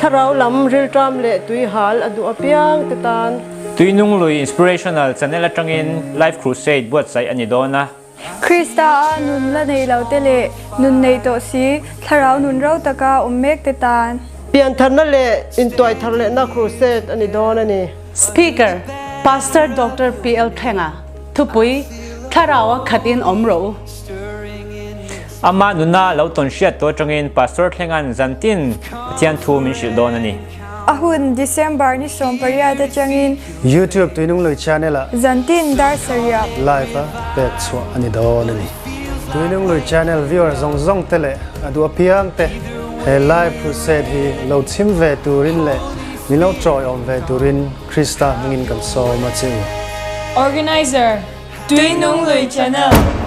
Thlarau lam rilṭam leh tuihal a duh apiang te tan. Tuinung Lui Inspirational Channel atangin Live Crusade buatsaih a ni dawn a. Krista a nun la nei lo te leh nun nei tawh si, thlarau nun ro taka awm mek te tan. Piantharna leh intuaithar lehna crusade a ni dawn a ni. Speaker, Pastor Doctor PL Thlenga, Thupui, Thlarau a khat in awm rawh u. Amah nuna lo tawn hriat tawh atangin Pastor Thlenga'n zantin Pathian thu min hrilh dawn a ni. A hun, December ni 18 atangin. YouTube Tuinunglui channel ah. Zantin dar sarih. Live a pek chhuah a ni dawn a ni. Tuinunglui channel viewer zawng zawng te leh a duh apiang te he live crusade hi lo chhim ve turin leh min lo tawiawm ve turin Krista hmingin kan sawm a che u. Organizer, Tuinunglui channel.